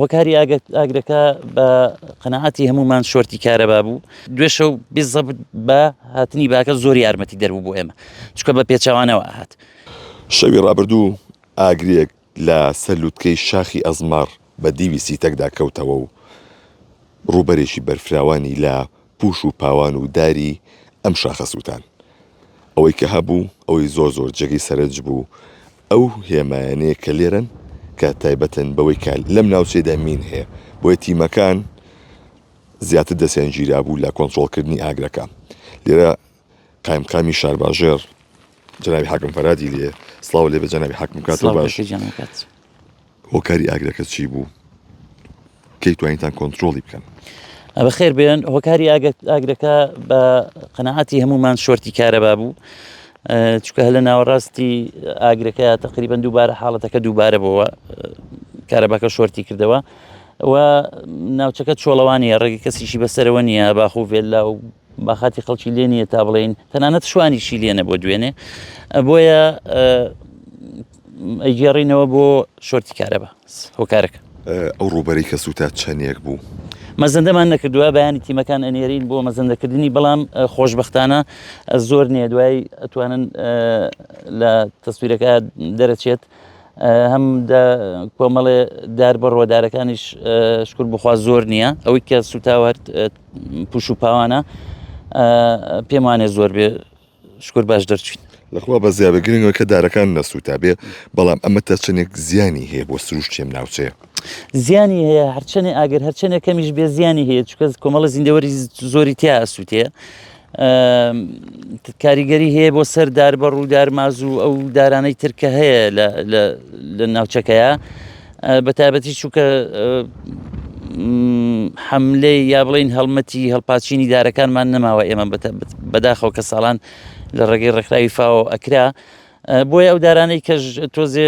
هۆکاری ئاگرەکە بە قەناعەتی هەموومان شۆرتی کارەبا بوو دوێشەو بزەبت بە هاتنی باکە زۆر یارمەتی دەربوو بۆ ئێمە چکە بە پێچوانەوە هات. شەوی ڕابردوو ئاگرێک لە سەر لوتکەی شاخی ئەزمەڕ بە دیوی سیتەکدا کەوتەوە و ڕووبەرێکی بەرفراوانی لە پووش و پاوان و داری ئەم شاخە سووتان. ئەوەی کە هەبوو، ئەوەی زۆر زۆر جێگەی سەرنج بوو، ئەو هێمایانەیە کە لێرەن کە تایبەتن بەوەی کە لەم ناوچەیەدا مین هەیە، بۆیە تیمەکان زیاتر دەستیان گیرابوو لە کۆنترۆڵکردنی ئاگرەکە. لێرە قایمقامی شارباژێڕ جەنابی حاکم فەرادی لێ سڵاو لێ بە جەنابی حاکم کاتەوە باش هۆکاری ئاگرەکە چی بوو؟ کەی توانیتان کۆنترۆڵی بکەن؟ بەخێر بێن هۆکاری ئاگرەکە بە قەنەعاتی هەمومان شۆرتی کارەبا بوو چکە لە ناوەڕاستی ئاگرەکە تقریبان دووبارە حاڵەتەکە دووبارە بووە کارەباکە شۆرتی کردەوە و ناوچەکە چۆڵەوانیە ڕێگە کەسیشی بەسەرەوە نییە باخ و ڤێللا و باخاتی خەڵکی لێ نییە تا بڵێین تەنانەت شوانیشی لێ نەبوو دوێنێ بۆیە ئەیگێڕینەوە بۆ شۆرتی کارەبا هۆکارەکە. ئەو ڕووبەرەی کە سووتا چەندێک بوو؟ مەزەندەمان نەکردووە بەیانی تیمەکان ئەنێرین بۆ مەزەندەکردنی بەڵام خۆشببختانە زۆر نییە دوای ئەتوانن لە تەسویرەکە دەرەچێت هەم کۆمەڵێ دار بڕوە دارەکانیش شکر بخوا زۆر نییە ئەوەی کە سووتاوە پوش و پاوانە پێمانێ زۆر بێ شکر باش دەرچوین. لەخوا بەزیابێ گرنگە کە دارەکان نەسووتابێ بەڵام ئەمە تا چەندێک زیانی هەیە بۆ سروشتی ئەم ناوچەیە؟ زیانی هەیە هەرچەنێ ئاگر هەرچەنێ کەمیش بێ زیانی هەیە چونکە کۆمەڵە زیندەوەری زۆری تیا ئەسووتێ کاریگەری هەیە بۆ سەر دار بەڕ و دارماز و ئەو دارانەی تر کە هەیە لە ناوچەکەیە بە تایبەتی چووکە حملەی یا بڵین هەڵمەتی هەڵپاچینی دارەکانمان نەماوە ئێمە بەداخەوە کە ساڵان لە ڕێگەی ڕێکخراوی فاوە ئەکرا بۆیە ئەو دارانەی کە تۆزێ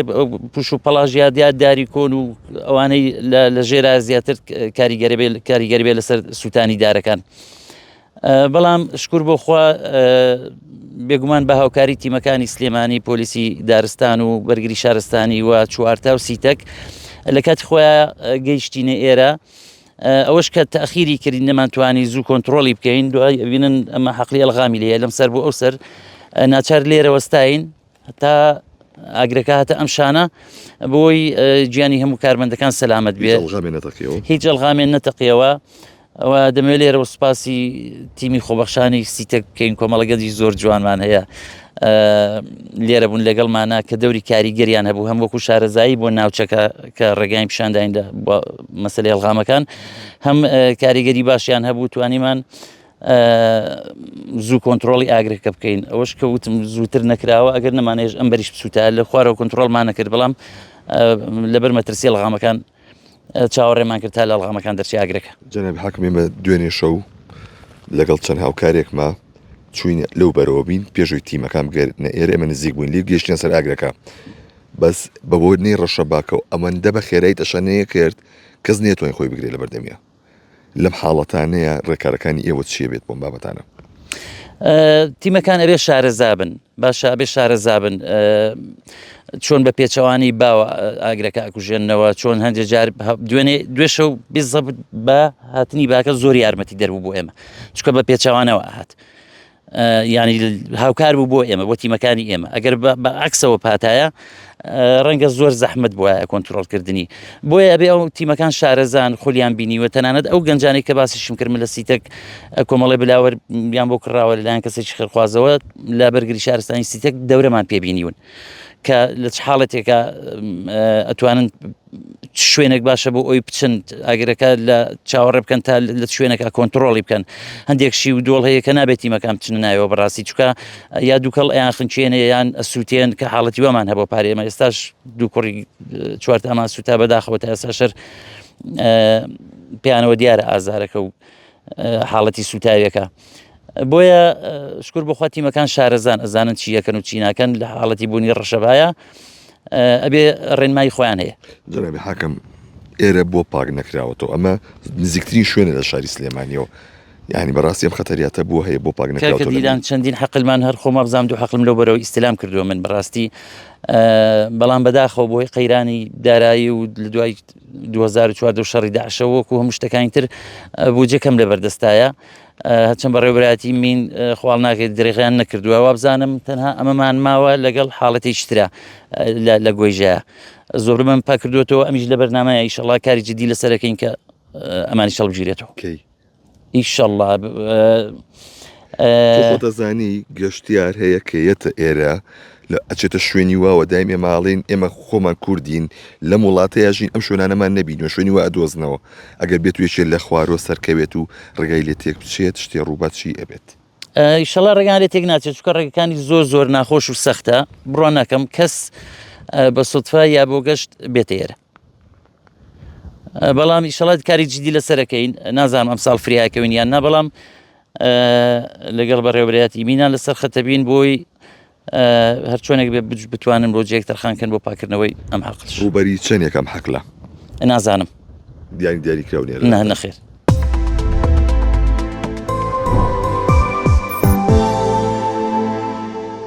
پوش و پەڵاش یا دیار داری کۆن و ئەوانەی لە ژێرا زیاتر کاریگەری بێ لەسەر سووتانی دارەکان. بەڵام شکر بۆ خوا بێگومان بە هاوکاری تیمەکانی سلێمانی پۆلیسی دارستان و بەرگری شارستانی و چوارتا و سیتەک لە کاتی خۆیان گەیشتینە ئێرە ئەوەش کە تاخیری کردین نەمانتوانی زوو کۆنتترۆلی بکەین دوای بینن ئەمە حەقلی ئەلغامی لێ لەم سەر بۆ ئەو سەر ناچار لێرە وەستاین هەتا ئاگرەکە هاتە ئەم شانە بۆی گیانی هەموو کارمەندەکان سەلامت بێ هیچ ئەلغامێن نەتەقیەوە ئەوە دەمەوێت لێرەوە سوپاسی تیمی خۆبەخشانی سیتەک بکەین کۆمەڵە گەنجی زۆر جوانمان هەیە لێرە بوون لەگەڵمانە کە دەوری کاریگەریان هەبوو هەم وەکو شارەزایی بۆ ناوچەکە کە ڕێگای پیشانداین لە مەسلەی ئەلغامەکان هەم کاریگەری باشیان هەبوو توانیمان زوو کۆنتترۆلی ئاگرەکە بکەین ئەوەش کە وتم زووتر نەکراوە ئەگەر نەمانێژ ئەم بەریش بسووتە لە خوارەوە کۆنتترۆلمان نەکرد بەڵام لەبەر مەترسی ئەلغامەکان چاوەڕێمان کرد تا لە ئەڵغامەکان دەرچی ئاگرەکە. جەنابی حاکم ئێمە دوێنێ شەو لەگەڵ چەند هاوکارێکما چوین لەو بەرەوە بین پێشوی تیمەکان بگەرنە ئێرە ئێمە نزیک بووین لێ گەشتینە سەر ئاگرەکە بەس بەوە نەی ڕەشەباکە و ئەمەندە بە خێرایی تەشەنەیە کرد کەس نێتوانین خۆی بگرێت لە بەردەمیا لەم حاڵەتانەیە ڕێکارەکانی ئێوە چیە بێت بۆم بابەتانە؟ تیمەکان ئەبێ شارەزا بن باشە ئەبێ شارەزا بن چۆن بە پێچەوانی باوە ئاگرەکە ئەکوژێنەوە چۆن هەندێک جار دوێنێ دوێشە و بزەبت بە هاتنی باکە زۆر یارمەتی دەربوو بۆ ئێمە چکە بە پێچەوانەوە هات ینی هاوکار بوو بۆ ئێمە بۆ تیمەکانی ئێمە ئەگەر بە عکسەوە پاتایە ڕەنگە زۆر زەحمت بواە کۆنتترۆلکردنی بۆیە ئەبێ ئەو تیمەکان شارەزان خولیان بینیوە تەنانەت ئەو گەنجانەی کە باسیشم کرد من لە سیتەک کۆمەڵی بلاوەر یان بۆ کڕاوە لەلایەن کەسێکی خێرخوازەوە لە بەرگری شارستانی سیتەک دەورەمان پێبینیون کە لە چ حاڵەتێکە ئەتوانن شوێنێک باشە بۆ ئەوی بچن ئاگرەکە لە چاوەڕێ بکەن تا لە شوێنەکە کۆنتترۆلی بکەن هەندێک شی و دۆڵ هەیە کە نابێت تیمەکان بچنە ناوەوە بەڕاستی چکە یا دووکەڵ ئەیان خنچێنێ یان ئەسووتێن کە حاڵەتی وامان هەبوو پارێ ئێمە ئێستاش دوو کوڕی چوارتامان سووتا بەداخەوە تا ئێستا شەر پێیانەوە دیارە ئازارەکە و حاڵەتی سووتاویەکە. بۆیە شکر بخوا تیمەکان شارەزان ئەزانن چی یەکەن و چی ناکەن لە حاڵەتی بوونی ڕەشەبایە ئەبێ ڕێنمایی خۆیان هەیە. جەنابی حاکم ئێرە بۆ پاک نەکراوەتەوە ئەمە نزیکترین شوێنە لە شاری سلێمانیەوە. یانی بەڕاستی ئەم خەتەریاتە بووە هەیە بۆ پاک کاکە نەکراوەتەوە لە دیلان مین؟ چەندین حەقلمان هەر خۆما بزانم دوو حەقلم لەو بەرەوە ئیستلام کردووە من بەڕاستی بەڵام بەداخەوە بۆی قەیرانی دارایی و لە دوای 2014 و شەڕی داعشەوە وەکو هەموو شتەکانی تر بودجە کەم لە بەردەستایە هەرچەند بەڕێوەبەرایەتی مین خواڵ ناکرێت درێغیان نەکردووە وابزانم تەنها ئەمەمان ماوە لەگەڵ حاڵەتێکی ترە لە گۆیژەیە زۆربەم پاک کردوێتەوە ئەمیش لە بەرنامەیە ئیشەڵا کاری جدی لەسەرەکەین کە ئەمانی هەڵبگیرێتەوە کەی ئیشەڵا تۆ خۆت ئەزانی گەشتیار هەیە کە یەتە ئێرە لە ئەچێتە شوێنی واوە دایم ئێمە ئەڵێین ئێمە خۆمان کوردین لەم وڵاتەیا ژین ئەم شوێنانەمان نەبینوە شوێنی وا ئەدۆزنەوە ئەگەر بێت و یەکێ لە خوارۆ سەرکەوێت و ڕێگای لێ تێک بچێت شتێ ڕووبات چی ئەبێت؟ ئیشەڵا ڕێگان لێ تێک ناچێت چونکە ڕێگەکانی زۆر زۆر ناخۆش و سەختە بڕوا ناکەم کەس بە سوتفە یا بۆ گەشت بێتە ئێرە بەڵام ئیشەڵات کاری جدی لەسەرەکەین نازانم ئەم ساڵ فریاکەوین یان نا بەڵام لەگەڵ بەڕێوەبەرایەتی مینان لەسەر خەتەبین بۆی هەرچۆنێک بێ بتوانن بۆ جێک تەرخانکەن بۆ پاکردنەوەی ئەم حەقلش ڕووبەری چەندێک ئەم حەقلە نازانم دیاری دیاری کراو نیە نا نەخێر.